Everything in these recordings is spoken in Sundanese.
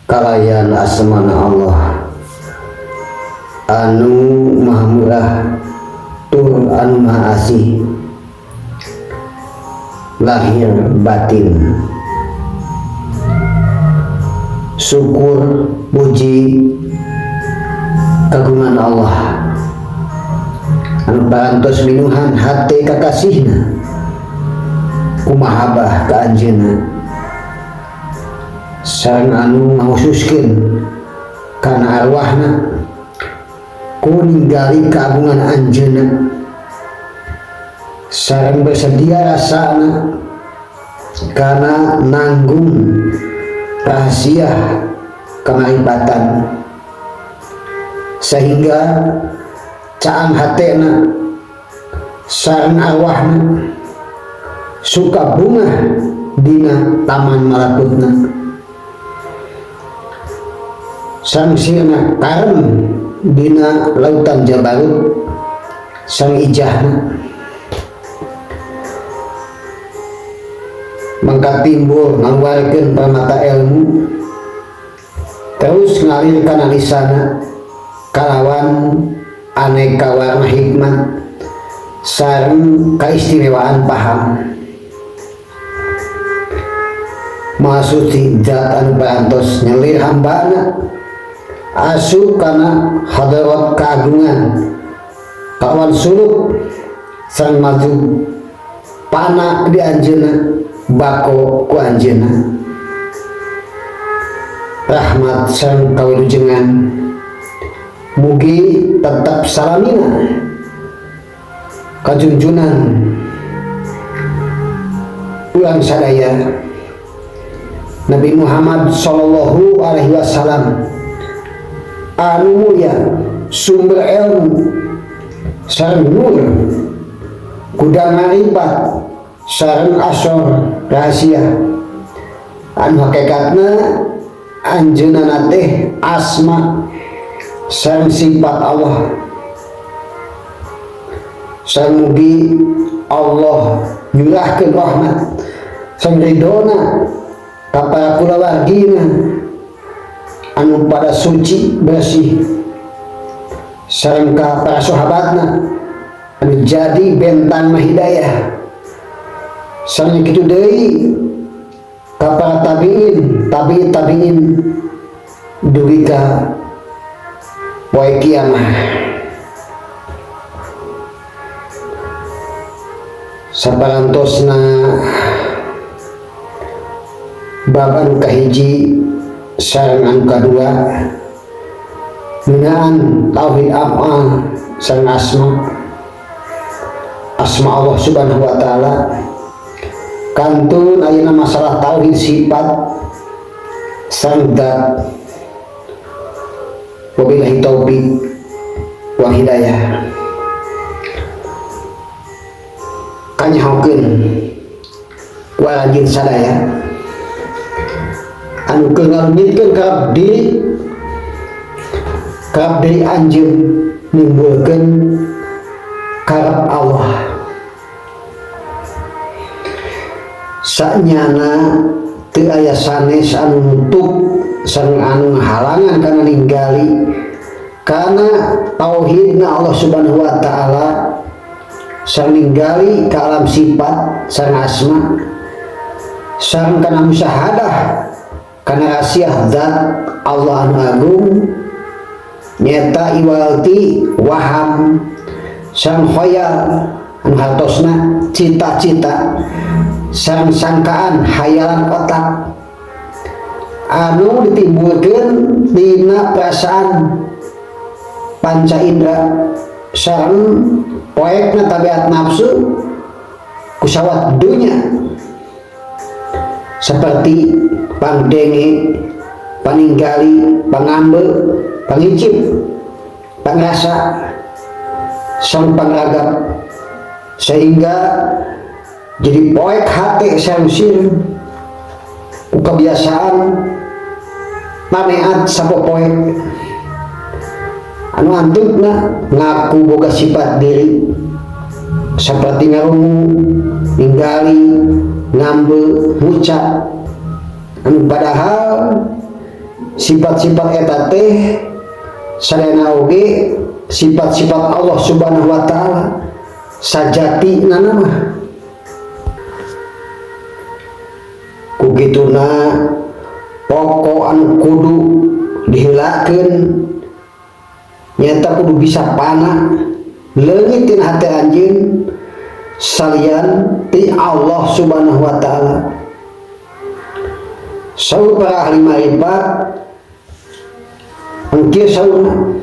Kalayan asmana Allah anu maha murah tur anu maha asih lahir batin. Syukur puji kagungan Allah anu parantos minuhan hate kakasihna kumahabah ka anjeunna sareng anu ngahususkeun kana arwahna ku ninggali keagungan anjeunna sareng bersedia rasana kana nanggung rahasia kamaripatan sehingga caang hatena sareng arwahna suka bunga dina taman malakutna sangsirna karem dina lautan jabarut sang ijahna mangka timbul ngaluarkeun permata ilmu terus ngalir kana lisana kalawan aneka warna hikmat sareng kaistimewaan paham. Maha suci zat anu parantos nyelir hambana asup kana hadarat keagungan kawan suluk sareng maju pana di anjeunna bako ku anjeunna rahmat sareng kawilujengan mugi tetap salamina kajunjunan urang sadaya Nabi Muhammad sallallahu alaihi wasallam anu mulia sumber ilmu sareng nur gudang maripat sareng asor rahasia anu hakikatna anjeunna teh asma sareng sifat Allah. Sareng mugi Allah nyurahkeun rahmat sareng ridona ka para kulawargina anu pada suci bersih sareng ka para sahabatna anu jadi bentang hidayah sareng kitu deui ka para tabiin tabiin tabiin dugi ka poe kiamah. Saparantosna bab anu kahiji sareng anu kadua ngeunaan tauhid af'al sareng asma asma Allah Subhanahu wa taala kantun ayeuna masalah tauhid sifat sareng zat. Wabillahi taufik wal hidayah. Kanyahokeun ku aranjeun sadaya anu keur ngalungitkeun karep diri anjeun nimbulkeun karep Allah. Sanyana teu aya sanes anu nutup sareng anu ngahalangan kana ninggali kana tauhidna Allah Subhanahu wa taala sareng ninggali ka alam sifat sareng asma sareng kana musyahadah kana rahasia zat Allah anu agung nyata iwalti waham sareng khoyal anu hartosna cita-cita sareng sangkaan hayalan otak anu ditimbulkeun dina perasaan panca indera sareng poekna tabiat nafsu kusawat dunya seperti pangdenge, paninggali, pangambe, pangicip, pangrasa, sareng pangragap sehingga jadi poek hati sareng sir ku kebiasaan pameat sapopoek anu antupna ngaku boga sifat diri seperti ngarungu, ninggali, ngambe, ngucap anu padahal Sifat-sifat eta teh sadayana oge sifat-sifat Allah Subhanahu wa taala sajatina mah. Ku kituna pokok anu kudu diheulakeun nyata kudu bisa pana leungit tina hate anjeun salian ti Allah Subhanahu wa taala. Saur para ahli ma'rifat engke saurna,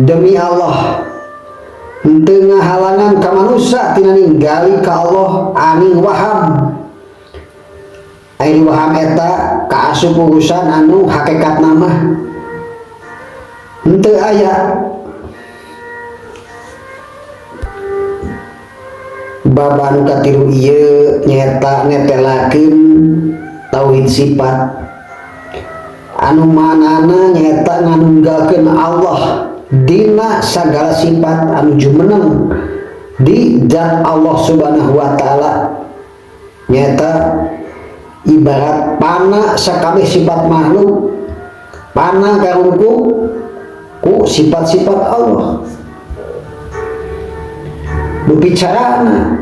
demi Allah henteu ngahalangan ka manusia tina ninggali ka Allah angin waham. Ari waham eta kaasup urusan anu hakikat mah henteu aya. Bab anu katilu ieu nyaeta netelakeun tauhid sifat anu manana nyaeta nganunggalkeun Allah dina sagala sifat anu jumeneng di zat Allah Subhanahu wa taala, nyaeta ibarat pana sakabeh sifat makhluk, pana karungku ku sifat-sifat Allah. Bicarana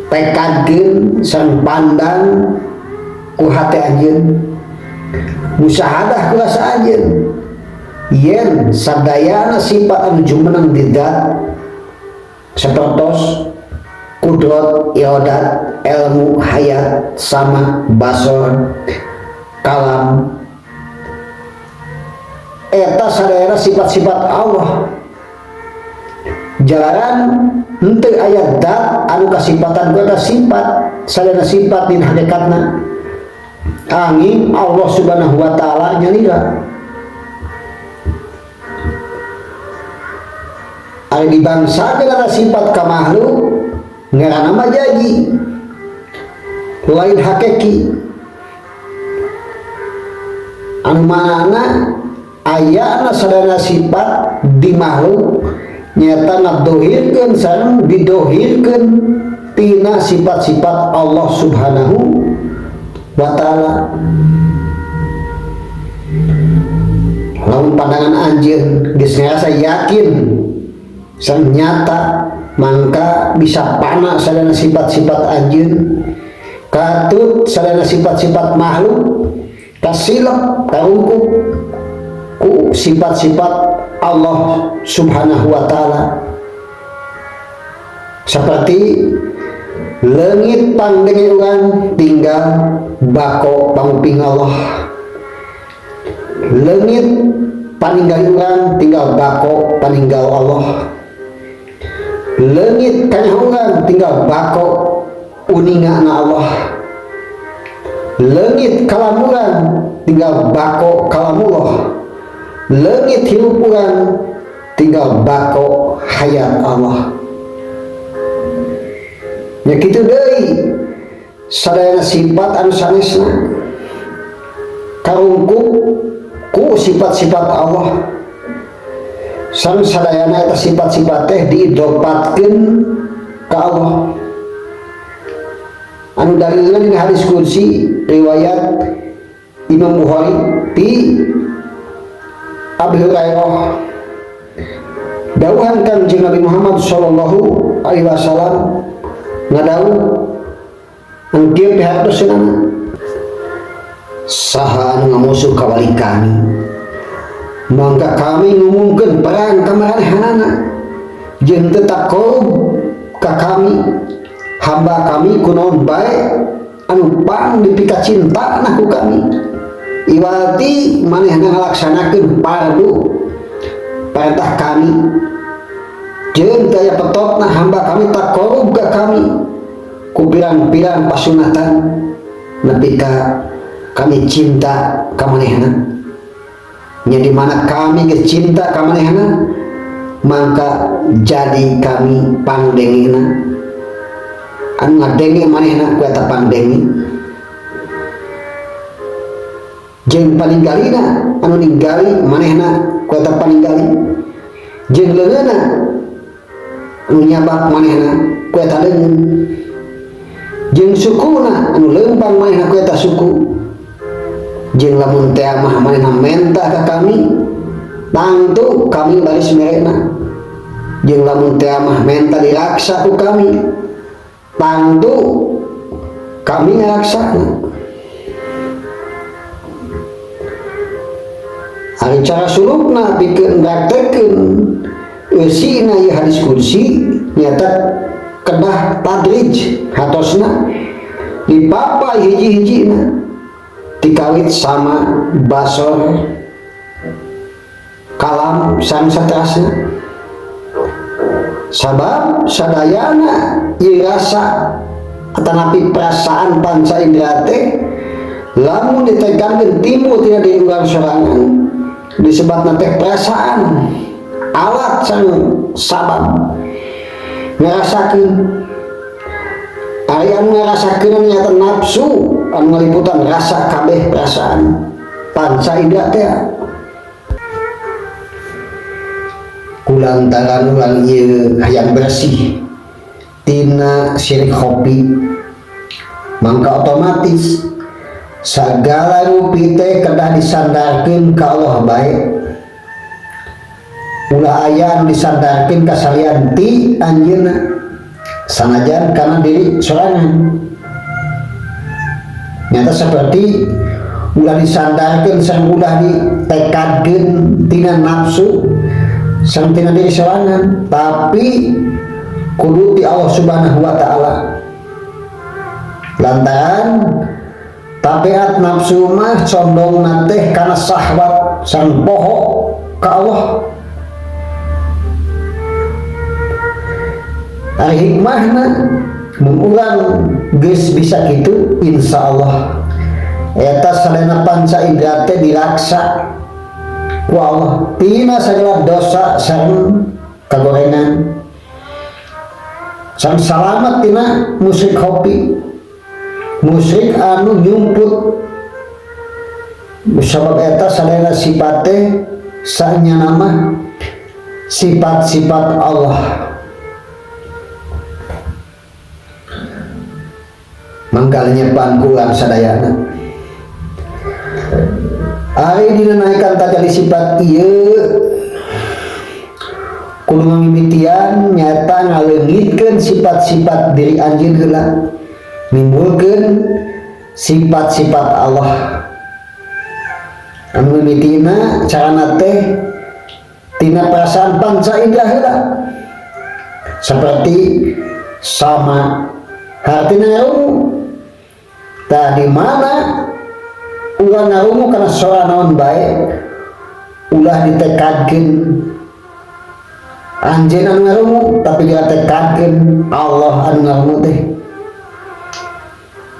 tekadkeun sareng pandang ku hate anjeun, musyahadah ku rasa anjeun yen sadayana sifat anu jumeneng di zat sapertos kudrat, iradat, ilmu, hayat, sama, basor, kalam, eta sadayana sifat-sifat Allah. Jalaran henteu aya zat anu kasifatan ku eta sifat sadayana sifat dina hakikatna angin Allah Subhanahu wa taala nyalira. Ari dibangsakeun eta sifat ka makhluk ngaranna mah jaji lain hakiki, anu manana ayana sadayana sifat di makhluk nyata ngadohirkeun sareng didohirkeun tina sifat-sifat Allah Subhanahu wa taala. Lamun pandangan anjeun geus ngarasa yakin sareng nyata, mangka bisa pana sadayana sifat-sifat anjeun, katut sadayana sifat-sifat makhluk, kasilep karungkup ku sifat-sifat Allah Subhanahu wa taala. Seperti leungit pandenge urang tinggal bako panguping Allah, leungit paninggal urang tinggal bako paninggal Allah, leungit kanyah urang tinggal bako uningana Allah, leungit kalam urang tinggal bako kalamullah, leungit hirup urang tinggal bako hayat Allah. Nya kitu deui sadayana sifat anu sanesna karungkup ku sifat-sifat Allah. Sareng sadayana eta sifat-sifat teh diidopatkeun ka Allah. Anu dalilna dina hadis qudsi riwayat Imam Bukhari ti Abi Hurairah, dawuhan Kangjeng Nabi Muhammad sallallahu alaihi wasallam ngadawuh anu kieu pihartoseunana, saha anu ngamusuh ka wali kami mangka kami ngumumkeun perang ka maranehanana jeung teu takob ka kami hamba kami kunaon bae anu pang dipikacintana ku kami iwati manehna ngalaksanakeun fardu perintah kami jeung teu aya petotna hamba kami takob ka kami ku pirang-pirang pasunatan nepi ka kami cinta ka manehna. Nya di mana kami geus cinta ka manehna mangka jadi kami pangdengena, anu ngadenge manehna ku eta pangdenge, jeung paninggalina anu ninggali manehna ku eta paninggali, jeung leungeunna anu nyabak manehna ku eta leungeun, jeung sukuna anu leumpang manehna ku eta suku, Jeung lamun teh mah manehna menta ka kami, tangtu kami baris merena. Jeung lamun teh mah menta diraksa ku kami, tangtu kami ngaraksana. Ari cara sulukna pikeun praktekeun eusina ieu hadis qudsi nyata kedah tadrij hatosna dipapai hiji-hijina dikawit sama basor kalam sareng saterasna. Sabab sadayana ieu rasa atanapi perasaan panca indera teh lamun ditekankeun timbul tina diri urang sorangan disebatna teh perasaan alat sareng sabab ngarasakeun. Ari anu ngarasakeun nyata nafsu anu ngaliputan rasa kabeh perasaan panca indera teh. Kulantaran urang ieu hayang bersih tina syirik kopi, mangka otomatis sagala rupi teh kedah disandarkeun ka Allah bae. Ulah aya anu disandarkeun ka salian ti anjeunna sanajan kana diri sorangan. Nyata seperti ulah disandarkeun sareng ulah ditekadkeun tina nafsu sareng tina diri sorangan, tapi kudu ti Allah Subhanahu wa taala. Lantaran tabiat nafsu mah condongna teh kana syahwat sareng poho ka Allah. Ari hikmahna mun urang geus bisa kitu, insyaallah eta sadayana panca indera teh diraksa ku Allah tina sagala dosa sareng kagorengan, sareng salamet tina musyrik kopi, musyrik anu nyumput. Sabab eta sadayana sifat teh sanyana mah sifat-sifat Allah. Mangkalnya pangkulan sadayana. Ari dina naikkan tajali sifat ieu kudu ngamimitian nyata ngaleungitkeun sifat-sifat diri anjeun heula, nimbulkeun sifat-sifat Allah. Anu mimitina carana teh tina perasaan panca indera heula, seperti sama hartina ngarungu. Tah di mana urang ngarungu kana sora naon bae ulah ditekadkeun anjeun anu ngarungu, tapi ditekadkeun Allah anu ngarungu teh.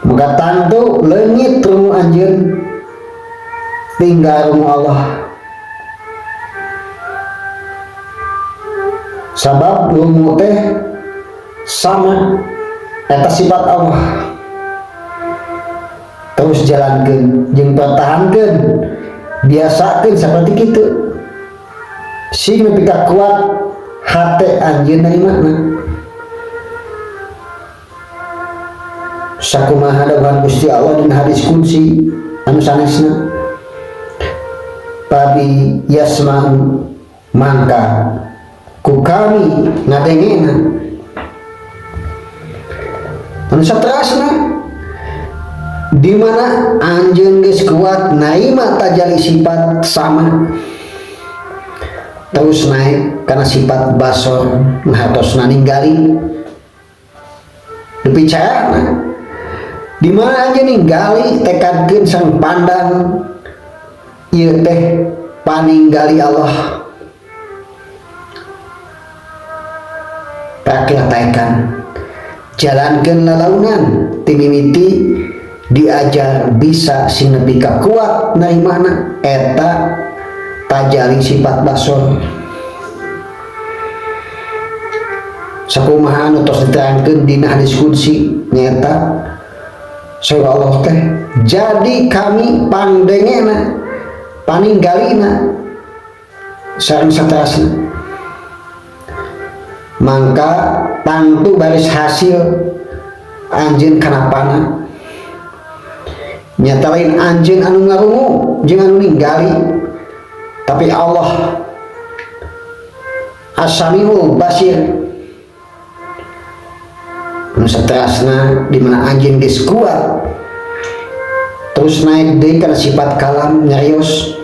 Maka tangtu leungit rungu anjeun tinggal rungu Allah. Sabab rungu teh sama eta sifat Allah. Terus jalankeun jeung pertahankeun, biasakeun seperti kitu sing nepi ka kuat hate anjeun narimana. Sakumaha dawuhan Gusti Allah dina hadis qudsi anu sanesna, Pabi yasma'u mangka ku kami ngadengena. Anu saterasna di mana anjeun geus kuat narima tajali sifat sama terus naik karena sifat basor ngahatosna ninggali. Dibicarana di mana anjeun ninggali tekadkeun sang pandang ieu teh paninggali Allah. Terakhir taekan jalankeun lalaunan timimiti diajar bisa sing nepi ka kuat narimana eta tajali sifat basor. Sakumaha anu tos diterangkeun dina hadis qudsi nyaeta surah Allah teh jadi kami pandengena paninggalina sareng saterasna. Mangka tangtu baris hasil anjeun kana pana. Nyata lain anjeun anu ngarungu jeung anu ninggali, tapi Allah As-Samiul Basir. Nu saterasna di mana anjeun geus kuat terus naik deui kana sifat kalam nyarios.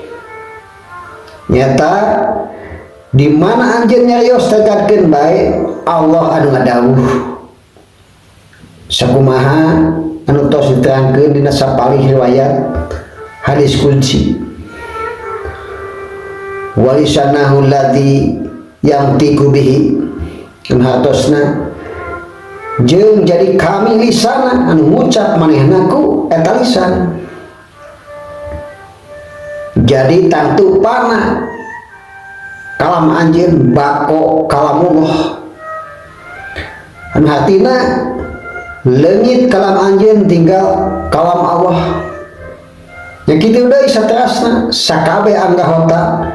Nyata di mana anjeun nyarios tegatkeun bae Allah anu ngadawuh. Sakumaha anu tos diterangkeun dina sapalih riwayat hadis qudsi. Walisanahu alladzi yantiqu bihi, hartosna jeung jadi kami lisana anu ngucap manehna ku eta lisan. Jadi tangtu pana kalam anjeun bako kalamullah, anu hatina leungit kalam anjeun tinggal kalam Allah. Ya kitu deui saterasna sakabeh anggahota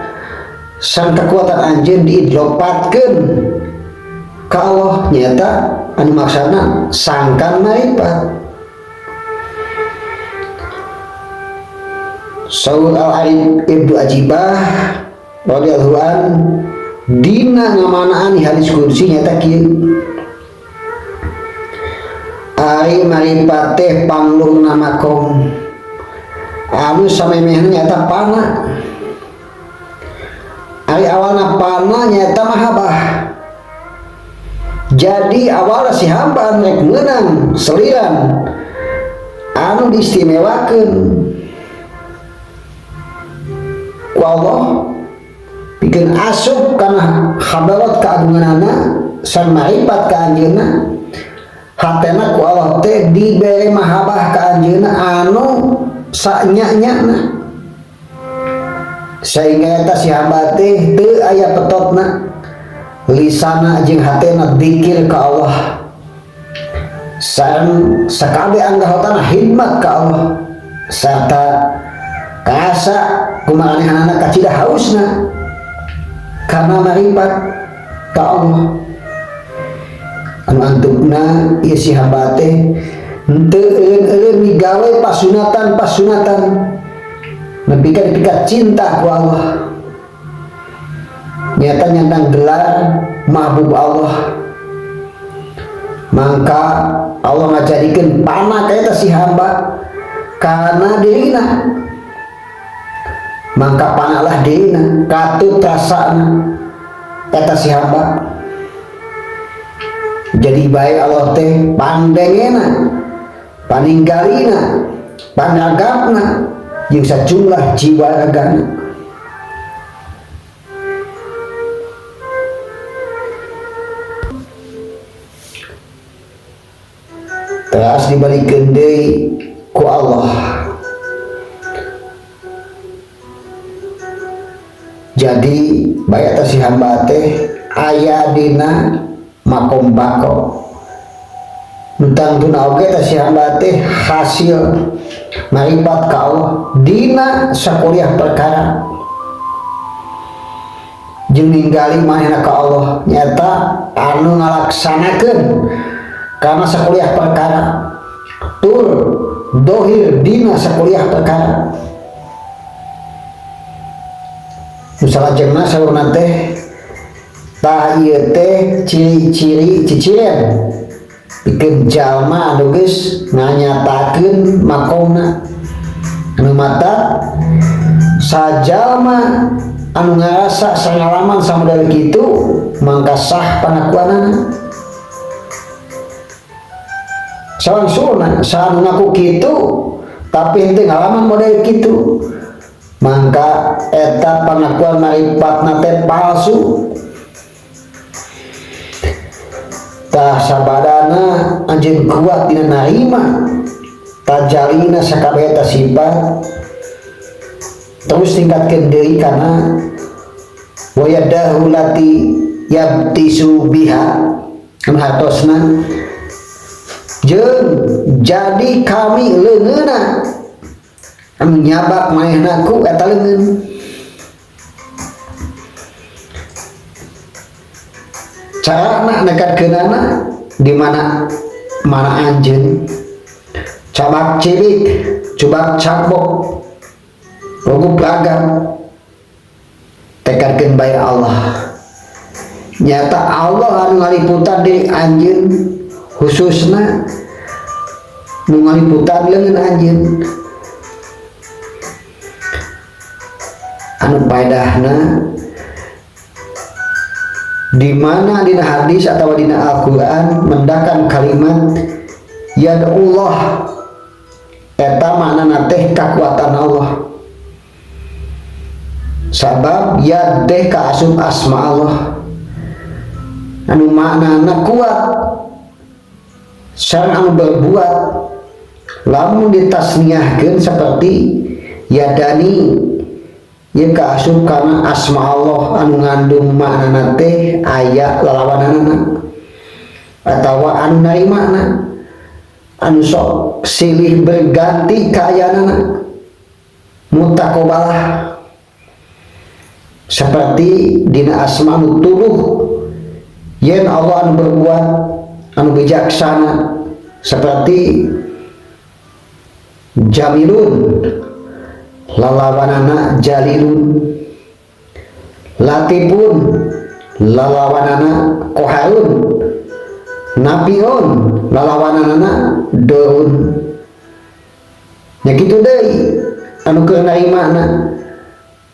sang kekuatan anjeun diidlopatkeun ka Allah, nyata anu maksana sangkan maripat. Saur Al-Arif Ibnu Ajibah radhiyallahu an dina ngamanaan hadis qudsi nyata kieu: ari maripat teh pangluhurna makom anu samemehna nyata pana. Ari awalna pana nyata mahabbah. Jadi awalna si hamba rek meunang seliran anu diistimewakeun ku Allah pikeun asup kana hadarat keagunganana san maripat ka anjeunna. Hatena ku Allah teh dibere mahabbah ka anjeunna anu sanya-nyana, sehingga eta si hamba teh teu aya petotna, lisana jeung hatena dzikir ka Allah sareng sakabeh anggahotana hikmat ka Allah serta karasa kumahanehanana kacida hausna karena maripat ka Allah. Anu antukna ieu si hamba teh henteu eureun-eureun migawe pasunatan-pasunatan nepi ka dipikat cinta ku Allah. Nyata nyandang gelar mahbub Allah, mangka Allah ngajadikeun pana ka eta si hamba kana dirina, mangka panalah dirina katut rasana eta si hamba. Jadi baik Allah teh pandengena, paninggalina, panagapna jeung sajumlah jiwa ragana. Teras dibalikeun deui ku Allah. Jadi bae eta si hamba teh aya dina makom bako. Tangtuna oge eta si hamba teh hasil maripat ka Allah dina sakuliah perkara jeung ninggali manehna ka Allah nyata anu ngalaksanakeun kana sakuliah perkara tur dohir dina sakuliah perkara. Salajengna saurna teh tah ieu teh ciri-ciri ciciren pikeun jalma anu geus nganyatakeun makomna. Anu mata sajalma anu ngarasa sangalaman samodel kitu mangka sah pangakuanana. Sawangsulna saha nu ngaku kitu tapi henteu ngalaman model kitu mangka eta pangakuan maripatna teh palsu. Tah sabadana anjeun kuat dina narima tajalina sakabeh eta sifat terus tingkatkeun deui kana wayadahu lati yabtisu biha anu hartosna jeung jadi kami leungeunna anu nyabak manehna ku eta leungeun. Carana nekatkeunana di mana mana anjeun cabak cibik Cubak cakbok rugup raga tekadkeun bae Allah. Nyata Allah anu ngaliputan diri anjeun, khususna nu ngaliputan leungeun anjeun anu paedahna di mana dina hadis atau dina Al-Qur'an mendakan kalimat yadullah eta maknana teh kakuatan Allah. Sabab yad teh kaasup asma Allah anu maknana kuat sareng anu berbuat. Lamun ditasniahkeun seperti yadani ieu kaasup kana asma Allah anu ngandung maknana teh aya lalawananana atawa anu narimana anu sok silih berganti kaayaanana mutaqabalah seperti dina asma anu tuduh yen Allah anu berbuat anu bijaksana seperti jamilun lalawanana jalilun, latifun lalawanana koharun, nabiun lalawanana dorun. Ya kitu deui anu keur narimana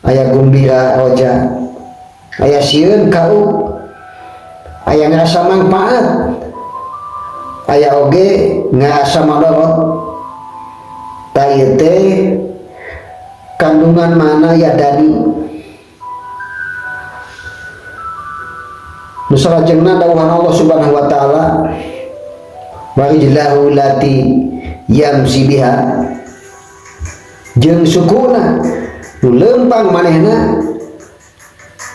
aya gumbira roja, aya sieun kau, aya ngarasa manfaat, aya oge ngarasa madorot. Ta ieu teh kandungan mana ya dani. Nu salajengna dawuhan Allah Subhanahu wa taala wa rijlahu lati yamsi biha jeung sukuna nu leumpang manehna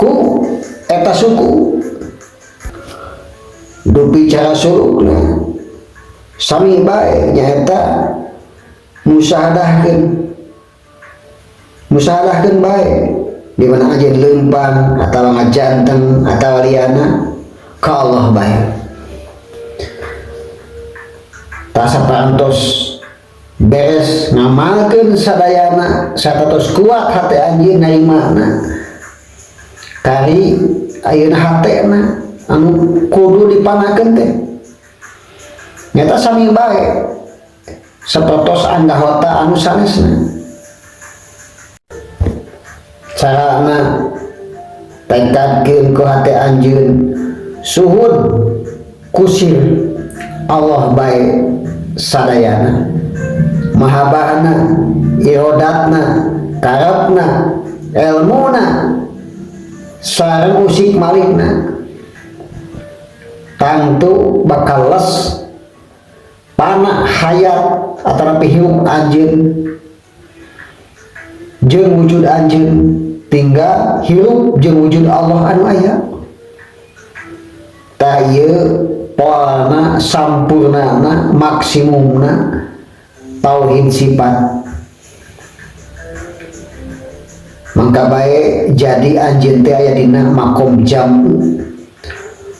ku eta suku dupi cara sulukna sami bae nyaeta musahadahkeun musahadahkeun bae di mana aja leumpang atawa ngajanteng atawa liana ka Allah bae. Tasa parantos beres ngamalkeun sadayana satatos kuat hate anjeun narimana kari ayeuna hatena anu kudu dipanakeun teh nyata sami bae sapertos anggahota anu sanesna. Carana tekadkeun ku hate anjeun suhud kusir Allah bae sadayana mahabahna irodatna karepna elmuna sareng usik malikna tangtu bakal les panah hayat atau hirup anjeun jeung wujud anjeun tinggal hirup jeung wujud Allah anu aya. Tah ieu polana sampurnana maksimumna tauhid sifat. Mangka bae jadi anjeun teh aya dina makom jamu,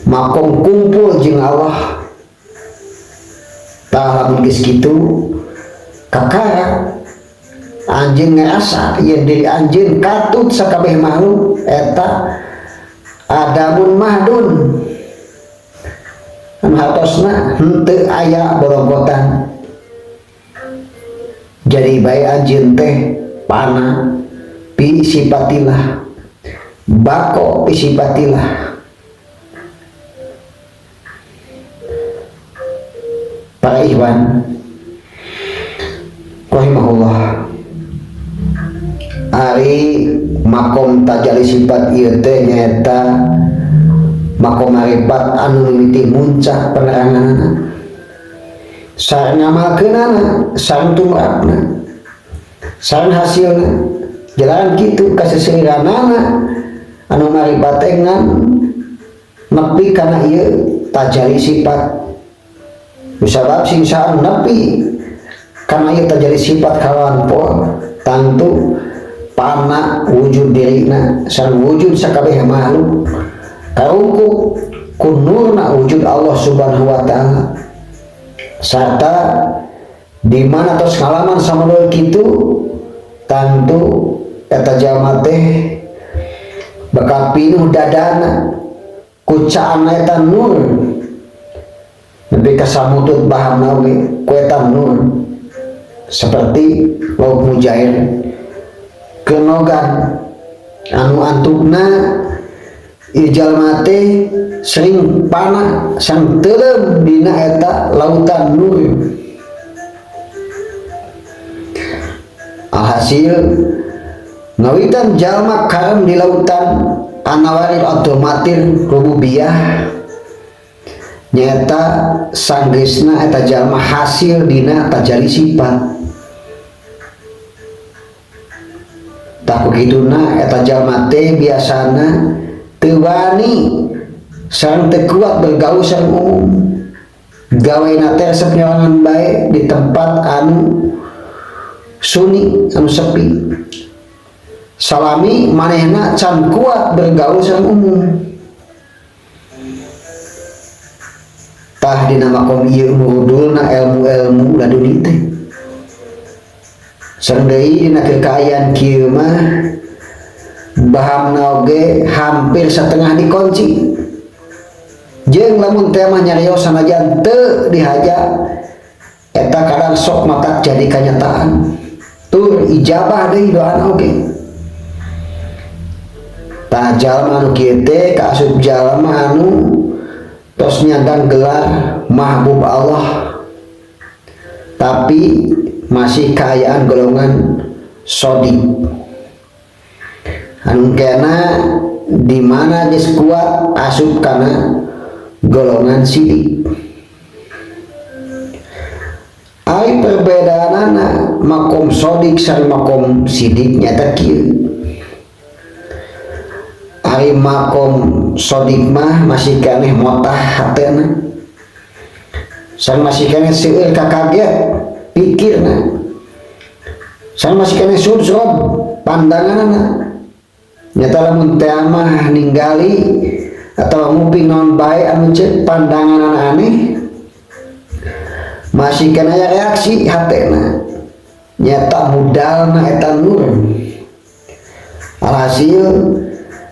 makom kumpul jeung Allah. Tah lamun geus kitu kakara anjeun ngarasa yen diri anjeun katut sakabeh makhluk eta adamun mahdun anu hartosna henteu aya borongkotan. Jadi bae anjeun teh pana pi sifatillah bako pi sifatillah. Para ikhwan rahimahullah, ari makom tajali sifat ieu teh nyaeta makom marifat anu mimiti muncak peneranganana sareng ngamalkeunana sareng tumrapna sareng hasilna jalan kitu kaseseuranana anu marifat teh ngan nepi kana ieu tajali sifat. Sabab sing saha nepi kana ieu tajali sifat kawan poe tangtu pana wujud dirina sareng wujud sakabeh makhluk karungkup ku nurna wujud Allah Subhanahu wa taala sarta Di mana tos ngalaman samodel kitu tentu eta jalma teh bakal pinuh dadana ku caana eta nur nepi ka samutut bahamna oge ku eta nur seperti lauk mujair kenogan anu antukna ieu jalma teh sering pana sang teuleum dina eta lautan nur. Alhasil ngawitan jalma karem di lautan anawaril otomatir rububiyah nyata sanggeusna eta jalma hasil dina tajali sifat. Tah kukituna eta jalma teh biasana teu wani sareng teu kuat bergaul sareng umum. Gawena teh resep nyorangan bae di tempat anu sunyi anu sepi. Salami manehna can kuat bergaul sareng umum. Tah dina makom ieu murudulna ilmu-ilmu laduni teh. Sareng deui dina kekayaan kieu mah bahamna oge hampir setengah dikunci. Jeung lamun teh mah nyarios sanajan teu dihaja eta kadang sok matak jadi kanyataan. Tur ijabah deui doana oge. Tah jalma anu kieu teh kaasup jalma anu tos nyandang gelar mahbub Allah tapi masih kaayaan golongan sodik anu kena di mana geus kuat asup kana golongan sidik. Ai perbedaanana makom sodik sareng makom sidik nyata kieu. Ari makom sodik mah masih keneh motah hatena sareng masih keneh seueur kakaget pikirna sareng masih keneh subsrob pandanganna. Nyata lamun teh mah ninggali atau nguping naon bae anu ceuk pandanganna aneh masih kena reaksi hatena nyata mudalna eta nur. Alhasil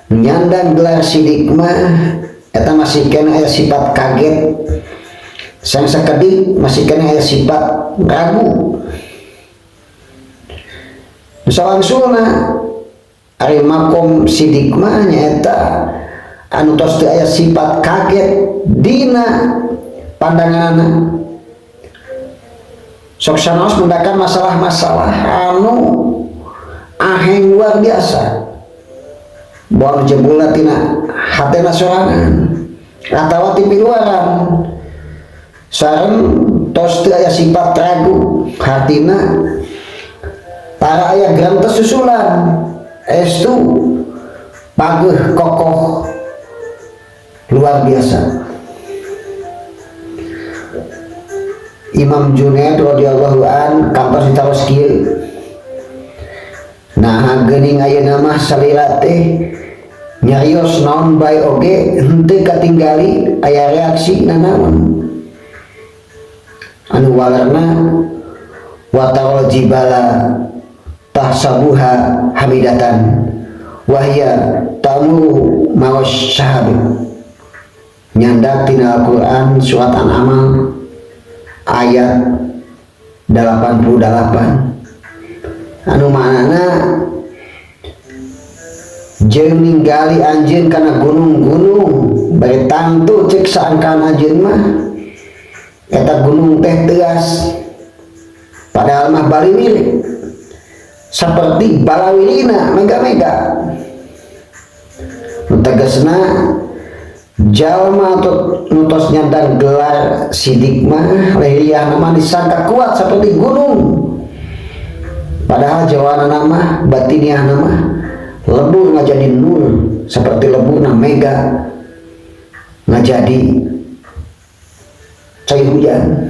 nyandang gelar sidik mah eta masih kena aya sifat kaget sang sakedik masih kena aya sifat ragu. Salangsulna ari makom sidik mah nyaeta anu tos teu aya sifat kaget dina pandanganna. Sok sanaos mendakan masalah-masalah anu aheng luar biasa buang jebulna tina hatena sorangan atawa ti piluaran sareng tos teu aya sifat ragu hartina tara aya grantes susulan estu pageuh kokoh luar biasa. Imam Junaid radhiyallahu an kantos ditaros kieu. Nah geuning ayeuna mah salira teh nyarios naon bae oge henteu katinggali aya reaksi nanaon. Anu walerna wa jibala tahsabuha hamidatan wahya tamuru mawas sahab. Nyandak tina Al-Qur'an surat An-An'am ayat 88 anu maknana jeung ninggali anjeun kana gunung-gunung bari tangtu ceuk saangkan anjeun mah eta gunung teh teas padahal mah baliwir seperti balawirina mega-mega. Nu tegasna jalma nu tos nyandang gelar sidik mah lehriahna mah disangka kuat seperti gunung padahal jawana mah batiniahna mah lebur ngajadi nur seperti leburna mega ngajadi cai hujan.